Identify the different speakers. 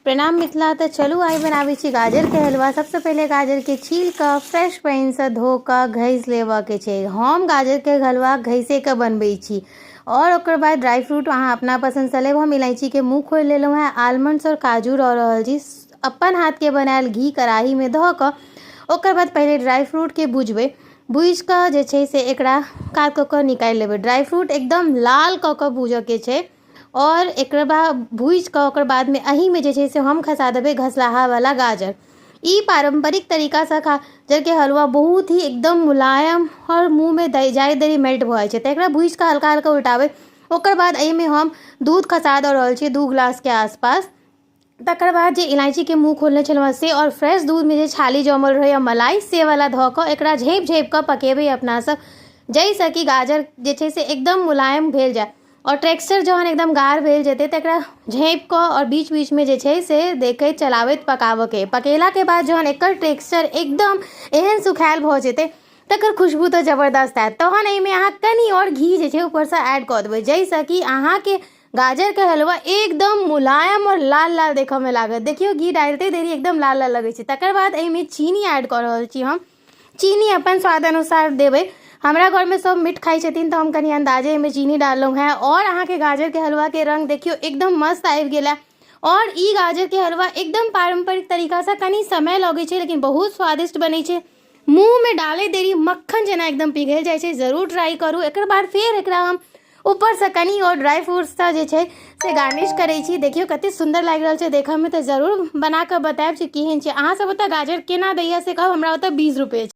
Speaker 1: प्रणाम मिथिला। तऽ चलू आइ बनाबै छी गाजरके हलवा। सबसँ पहिले गाजरके छील कऽ फ्रेश पानिसँ धो कऽ घसि लेबऽके छै। हम गाजरके हलवा घसिके बनबै छी। आओर ओकर बाद ड्राइ फ्रूट अहाँ अपना पसन्दसँ लेब। हम इलायचीके मुँह खोलि लेलहुँ हेँ, आलमंड्स आओर काजू दऽ रहल छी। अपन हाथके बनायल घी कड़ाहीमे धऽ कऽ ओकर बाद पहिले ड्राइ फ्रूटके भुजबै। भुजि कऽ जे छै से एकरा कात कऽ कऽ निकालि लेबै। ड्राइ फ्रूट एकदम लाल कऽ कऽ भूजऽके छै। आओर एकर बाद भूजि कऽ ओकर बादमे एहिमे जे छै से हम खसा देबै घसलाहावला गाजर। ई पारम्परिक तरीकासँ गाजरके हलवा बहुत ही एकदम मुलायम आओर मुँहमे जाइत देरी मेल्ट भऽ जाइ छै। तऽ एकरा भूजि कऽ हल्का हल्का उल्टाबै। ओकर बाद एहिमे हम दूध खसा दऽ रहल छियै 2 गिलासके आसपास। तकर बाद जे इलायचीके मुँह खोलने छलहुँ हेँ से आओर फ्रेश दूधमे जे छाली जमल रहैए मलाई से वला धऽ कऽ एकरा झाँपि झाँपि कऽ पकेबै अपनासँ, जाहिसँ कि गाजर जे छै से एकदम मुलायम भेल जाय। आओर टेक्सचर जहन एकदम गाढ़ भेल जेतै तऽ एकरा झाँपि कऽ आओर बीच बीचमे जे छै से देखैत चलाबैत पकाबऽके। पकेलाके बाद जहन एकर टेक्सचर एकदम एहन सुखायल भऽ जेतै तकर खुशबू तऽ जबरदस्त आयत, तहन एहिमे अहाँ कनि आओर घी जे छै ऊपरसँ ऐड कऽ देबै, जाहिसँ कि अहाँके गाजरके हलवा एकदम मुलायम आओर लाल लाल देखऽमे लागत। देखियौ, घी डालिते देरी एकदम लाल लाल लगै छै। तकर बाद एहिमे चीनी ऐड कऽ रहल छी हम। चीनी अपन स्वाद अनुसार देबै। हमरा घरमे सब मीठ खाइ छथिन तऽ हम कनि अन्दाजे एहिमे चीनी डाललहुँ हेँ। आओर अहाँके गाजरके हलवाके रङ्ग देखियौ, एकदम मस्त आबि गेल हँ। आओर ई गाजरके हलवा एकदम पारम्परिक तरीकासँ कनि समय लगै छै, लेकिन बहुत स्वादिष्ट बनै छै। मुँहमे डालै देरी मक्खन जेना एकदम पिघलि जाइ छै। जरूर ट्राइ करू। एकर बाद फेर एकरा हम ऊपरसँ कनि आओर ड्राइ फ्रूट्ससँ जे छै से गार्निश करै छी। देखियौ, कते सुन्दर लागि रहल छै देखऽमे। तऽ जरूर बना कऽ बतायब जे केहन छै। अहाँ सब ओतऽ गाजर केना दैया से कहब। हमरा ओतऽ 20 रुपए छै।